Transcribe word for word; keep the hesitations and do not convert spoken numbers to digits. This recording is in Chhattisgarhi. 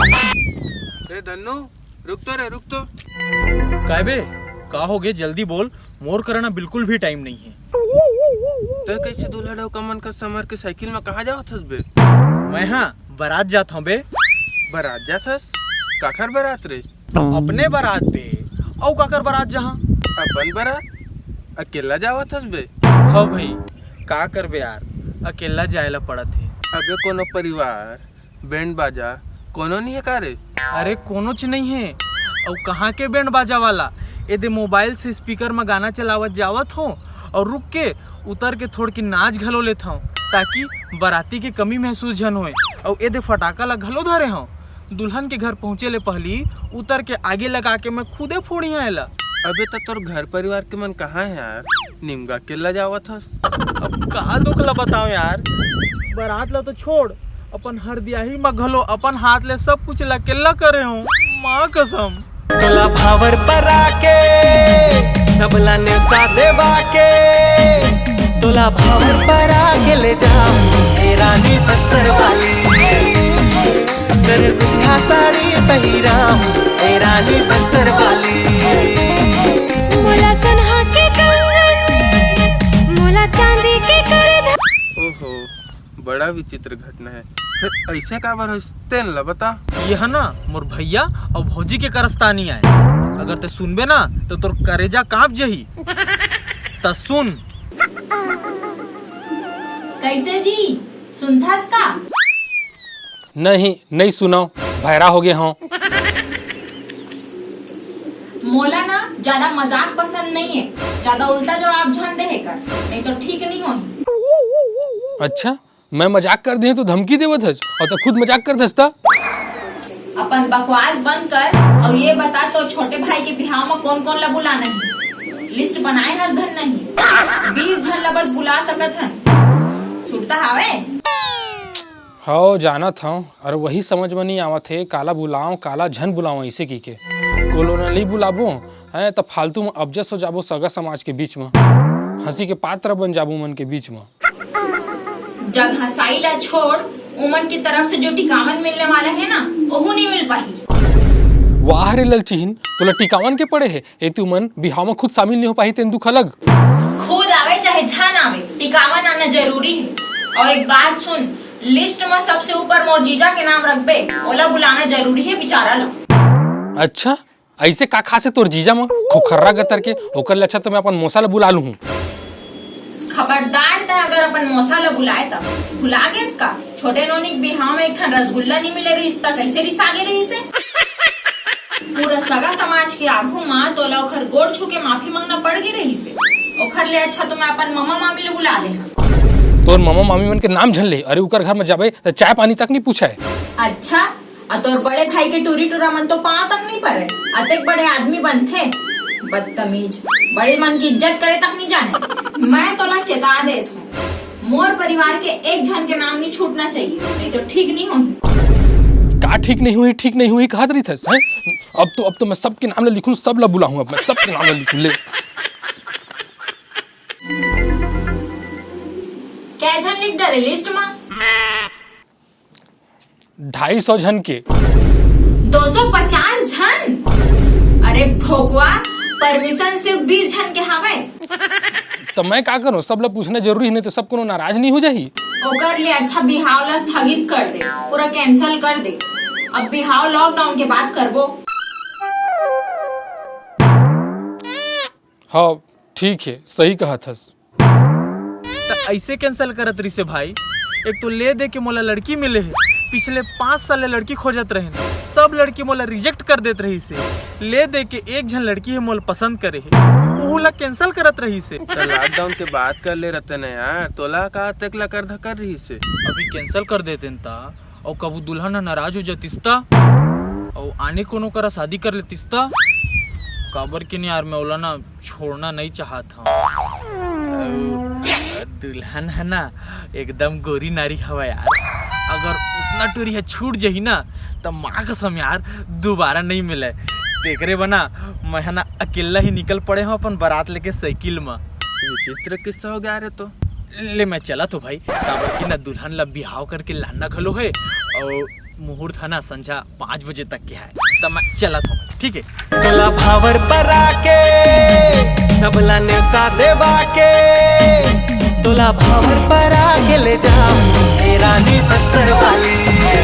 रे धन्नू, रुक तो रे, रुक तो। काय बे, का हो गे? जल्दी बोल, मोर करा ना बिल्कुल भी टाइम नहीं है। तैं कैसे दूल्हा डौका मन का समर के साइकिल में कहाँ जावत हस बे? मैं हाँ, बारात जात हूँ बे। बारात जात हस? काखर बारात रे? अपने बारात बे, अउ काकर बारात जहाँ? अपन बारात? अकेला जावत हस बे? हाँ भाई, का करबे यार, अकेला जाए ला पड़त हे। अबे कोनो परिवार, बैंड बाजा कोनो नहीं है का रे? अरे कोनोच नहीं है। अउ कहाँ के बैंड बाजा वाला? ए दे मोबाइल से स्पीकर में गाना चलावत जावत हो अउ रुक के उतर के थोड़ के नाच घलो लेत हूँ, ताकि बाराती के कमी महसूस झन होए। अउ ए दे फटाका ला घलो धरे हूँ। दुल्हन के घर पहुँचे ले पहली उतर के आगे लगा के मैं खुदे फोड़ी हूँ एला। अबे त तोर घर परिवार के मन कहाँ है यार? निमगा के ला जावत हस। अब का दुख ला बताओ यार, बारात ला तो छोड़, अपन हरदियाही म घलो अपन हाथ ले सब कुछ ला अकेल्ला करे हूँ, माँ कसम। तोला भावर परा के, सबला नेवता देवा के, तोला भावर परा के ले जाऊं, ए रानी बस्तर वाली। कर गुजिया साड़ी पहिराऊं, ए रानी बस्तर वाली। मोला सोनहा के कंगन, मोला चांदी के करधा। ओहो, बड़ा विचित्र घटना है। फिर ऐसे काबर होइस, तेन ला बता। यह ना मोर भैया अउ भौजी के करस्तानी आय। अगर ते सुनबे ना तो तोर करेजा कांप जही। त सुन। कैसे जी, सुनथस का? नहीं, नहीं सुनव, भैरा हो गे हूँ। मोला ना ज्यादा मजाक पसंद नहीं है, ज्यादा उल्टा जवाब झन दे कर, नहीं तो ठीक नहीं होही। अच्छा, मैं मजाक कर दे तो धमकी देवत हस, अउ त खुद मजाक कर दस त। अपन बकवास बंद कर अउ ये बता, तो छोटे भाई के बिहाव में कौन कौन ला बुलाना है? लिस्ट बनाए हस धन नहीं? बीस झन ला बस बुला सकत हन। सुरता हावे? हव, जानत हव। अरे वही समझ में नहीं आवत हे, काला बुलाव, काला झन बुलाव, ऐसे की के। कोलोनली बुलाबो, हैं, त फालतू में अपजस हो जाबो सगा समाज के बीच में। हंसी के पात्र बन जाबो मन के बीच में। जग हंसाई ला छोड़, उमन की तरफ से जो टिकावन मिलने वाला है ना, ओहू नहीं मिल पाही। वाह रे ललचिहिन, तोला टिकावन के पड़े है, ए तुमन बिहाव में खुद शामिल नहीं हो पाही, तेन दुख अलग। खुद आवे चाहे झन आवे, टिकावन आना जरूरी है। और एक बात सुन, लिस्ट में सबसे ऊपर मोर जीजा के नाम रखबे, ओला बुलाना जरूरी है बिचारा ला। अच्छा, ऐसे का खास है तोर जीजा में? खोखर्रा गतर के, ओकर ले अच्छा तो मैं अपन मोसा ला बुला लूँ। खबरदार, तैं अगर अपन मोसा ला बुलाए त भुला गेस का? छोटे नोनी के बिहाव में एक ठन रसगुल्ला नहीं मिले रहिस त कैसे रिसा गे रहिस हे? पूरा सगा समाज के आगू मा तोला ओखर गोड़ छू के माफी मांगना पड़ गे रहिस हे। ओखर ले अच्छा तो मैं अपन ममा मामी ला बुला ले। तोर ममा मामी मन के नाम झन ले, अरे उकर घर में जाबे त चाय पानी तक नहीं पूछे। अच्छा, अउ तोर बड़े भाई के टूरी टूरा मन तो पांव तक नहीं परे, अतेक बड़े आदमी बनथे। बदतमीज, बड़े मन की इज्जत करे तक नहीं जाने। मैं तोला चेता देत हूँ, मोर परिवार के एक झन के नाम नहीं छूटना चाहिए, नहीं तो ठीक नहीं होही। का ठीक नहीं होही, ठीक नहीं होही कहत रहिथस, हैं? अब तो, अब तो मैं सबके नाम ला लिखूँ, सब ला बुलाहूँ, अब मैं सबके नाम ला लिखूँ, ले। कै झन लिख डरे लिस्ट मा? ढाई सौ झन के। दो सौ पचास झन? अरे भोकवा, परमिशन सिर्फ बीस झन के हावय। त मैं का करूं, सब ला पूछना जरूरी हे, नहीं तो सब कोनो नाराज नहीं हो जाही। ओकर ले अच्छा बिहाव ला स्थगित कर दे, पूरा कैंसिल कर दे। अब बिहाव लॉकडाउन के बाद करबो। हाँ, ठीक हे, सही कहत हस। त ऐसे कैंसिल करत रहिसे भाई। एक तो ले दे के मोला लड़की मिले हे, पिछले पाँच साल ले लड़की खोजत रहेन, सब लड़की मोला रिजेक्ट कर देत रहिसे। ले दे के एक झन लड़की हे मोला पसंद करे हे, उहू ला कैंसिल करत रहिसे। त लॉकडाउन के बात कर ले रहते न यार, तोला का अतेक लकर धकर रहिसे? अभी कैंसिल कर देतेन त अउ कभू दुल्हन ह नाराज हो जातिस त, अउ आने कोनो करा शादी कर लेतिस त। काबर के नहीं यार, मैं ओला ना छोड़ना नहीं चाहत हूँ। अउ दुल्हन है ना, एकदम गोरी नारी हवा यार। अगर उसना टूरी है छूट जही ना, त माँ कसम यार, दोबारा नहीं मिले। तेकरे बना मैं है ना अकेला ही निकल पड़े हूँ अपन बारात लेके साइकिल में। विचित्र किस्सा हो गया रे तो। ले मैं चला तो भाई, काबर की ना दुल्हन ला बिहाव करके लाना घलो है, और मुहूर्त है ना, संझा पाँच बजे तक के है, त मैं चलत हूँ, ठीक है? तोला भावर परा के, सबला नेवता देवा के, तोला भावर परा के ले जाहूँ, ए रानी बस्तर वाली।